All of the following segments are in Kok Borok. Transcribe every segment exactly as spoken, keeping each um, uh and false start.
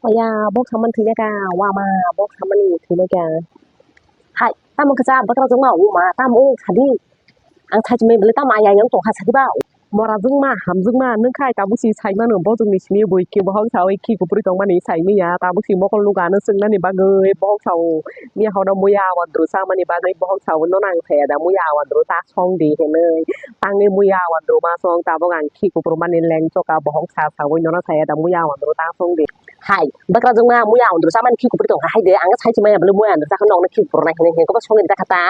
Oya, bok samani thwinai ka, wama, bok samani thwinai ka. Hai, tamo khe cha, bwkrajwk ma, wama, tamo wng sadi. Ang saichimani belai tamo aya yang tongkha sadi ba. Mora jwkma, hamjwkma, nwng khai tabuk si saimano, bojongni simi bui khe bohok saui khi kuphurwi tongmani saimanya, tabuk si mokol nugo ano chwngnani bagwi bohok sao. Miya horo muya wandru chamani bagwi bohok sao, nono ang saya da muya wandru ta song di hinwi. Tangwi muya wandru ma song, tabuk ang khi kuphur mani lengchoka bohok sa saui nono saya da muya wandru ta song di. Hai, bwkrajwkma muya wandru chamani khi kuphur tongkha hai de, ang saichimanya belai muya wandru chakha nokno khi kuphur nai hinwi hinwi kobo songwi da kha ta.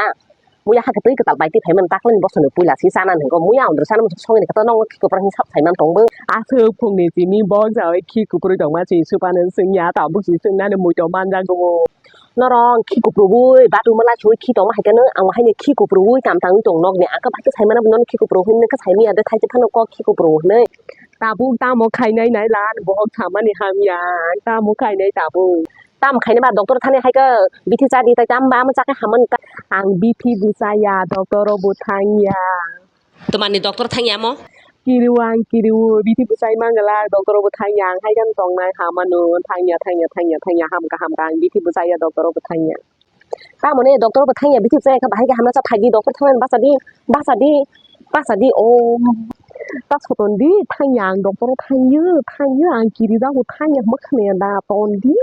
Muya hakhe twi kwtal bai twi phaimani taklani bosongni puila si chanani hinwi muya wandru chana songwi khe ta nokno khi kuphur hinwi sap saimani tongbo. Aswk phungni simi bohok saui khi kuphur tongma si supano chwngya tabuk si chwngnani muitu manjago. Norok khi kuphurwi batwi mwlai sui khi tongma hai khe nw ang bo haino khi kuphurwi tam tangwi tong nokni ang khe bai khe saimano nono khi kuphur hinwi khe saimanya de thaise phano kok khi kuphur hinwi. Tabuk tamo khainai nai lan bohok samani hamya ang tamo khainai tabuk. Tamo khainai ba doctor thani hai khe bithi cha di tai tamo ba ama cha khe hamani ta. Ang bithi bo chaya doctor o bo thangya. Twmani doctor thangya mo? Kiriwo ang kiriwo, bithi bwchai mangala, doctor bo thangya, ang hai khe tongnai hamano, thangya, thangya, thangya, thangya, hamkha, hamkha, ang bithi bwchaiya, doctor bo thangya. Tamoni doctor bo thangya, bithi bwchai kha bahai khe hamya cha phaidi, doctor thangmani bachadi, bachadi, bachadi, o. Ta soton di, thangya, ang doctor thangyo, thangyo, ang kirijago, thangya, hwnba khwnaya da, ton di.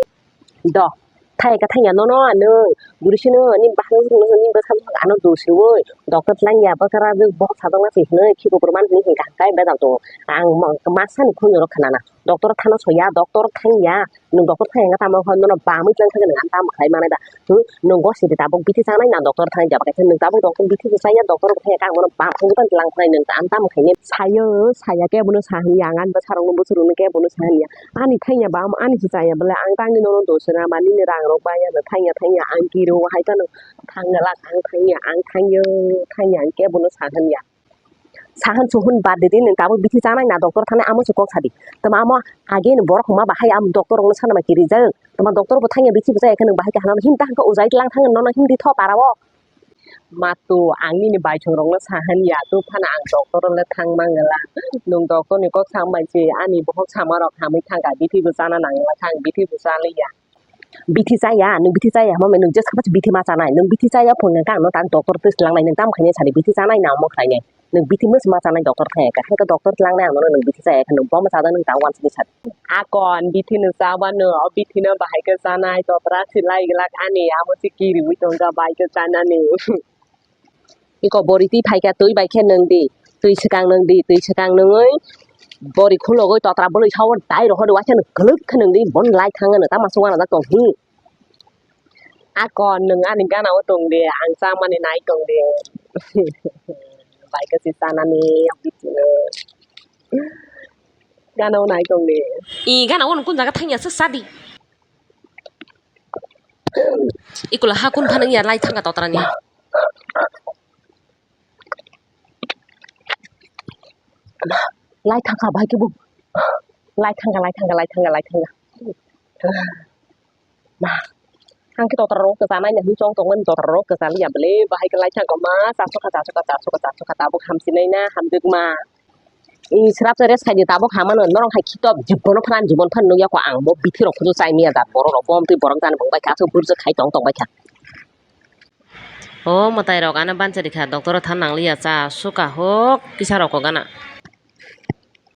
Do, thai ka thangya nono ano, buri sino ni bahai sino ni bwsa ano do siwi, doctor tlang ya bwkra jwk bohok sajak na hinwi, khi kuphur man hinwi hwnkha hwnkhe bedal tongo. Ang ma-, masa ni khunju rok khwnana, doctor thano soya, doctor thangya, nwng doctor thangya wngkha tamo khe nono bamwi tlang thangkhe nwng ano tamo khlai manai ba? Hmm, nwng gosiri tabuk bithi chanai na doctor thangya ba kaisa nwng tabuk doctor bithi bo chaya, doctor bo thangya khe ang bono bam thangwi tlang thangwi nwng ano tamo khainai sayo, saya khe bono sa hanya, ang ani bwsarokno bwsarokno khe bono sa hanya. Ani thangya ba, ani se chaya bole, ang tangwi nono dosra mani ni rang rok baya no thangya thangya ang kiro hai phano thangya lak ang thangya ang thangyo thangya ang kebo no sahan ya. Sahan suhun bad de di nwng tabuk bithi chanai na doctor thani amo se kok sadi. Tama amo age ni borok hwnma bahai am doctor rok no sana ma kiri jak. Tama doctor bo thangya bithi bo chaya khe nwng bahai khe hano him ta hwnkhe ujai tlang thang nono him di tho para o. Mato, ang nini baithang rokno sahan ya, tubphano ang doctor le thang mangala. Nwng doctor ni kok sa mansi, ani bohok sama rok hamwi thangkha, bithi bo chana nangla kha, ang bithi bo chaliya. Bithi chaya, nwng bithi chaya, hama nwng je sabachi bithi ma chanai, nwng bithi chaya phone nwng kang no tang doctor test langnai, nwng tam khainai sadi bithi chanai na omo khainai, nwng bithi mws ma chanai doctor thangya kha, hai khe doctor langnai ang no nwng bithi chaya kha, nwng bo ma chada nwng ta wansini sadi. Akon, bithi no chabano, o bithi no bahai khe chanai, totra silai glak ani, amo se kiriwi tongkha, bai khe chanani. Iko bori twi phaikha, twi bai khe nwng di, twi swkang nwng di, twi swkang nwngwi bori khulogwi totra bwlwi sao dai rohor waisa nwng kwlwk khe nwng di, bon lai thang ano tama sung ano jak tong hi. Akon nwng ani gana o tong di, ang chamani nai tong di. Bai khe se chanani, gana o nai tong di. I gana o nwng kun jaga thangya se sadi. Ikula ha kun phano ya lai thangka totra ni. Lai thangka bai kebo. Lai thangka, lai thangka, lai thangka, lai thangka. Ma. Ang khe totra rok kwchanai na hinwi chong tongmani totra rok kwchaliya bwle bahai khe lai thangka ma chasokha chasokha chasokha chasokha tabuk hamsinai na hamjwkma. I srap se rest khaidi tabuk hamano norok hai khitop jibon phano jibon phano nukya kho ang bo bithi rok khunu chai miya da borok rok bom twi borok jani bwng bai kha aswk burjak khai tong tong bai kha. O mwtai rok ano banchari kha doctor o than nangliya cha suka hok kisa rok kok gana.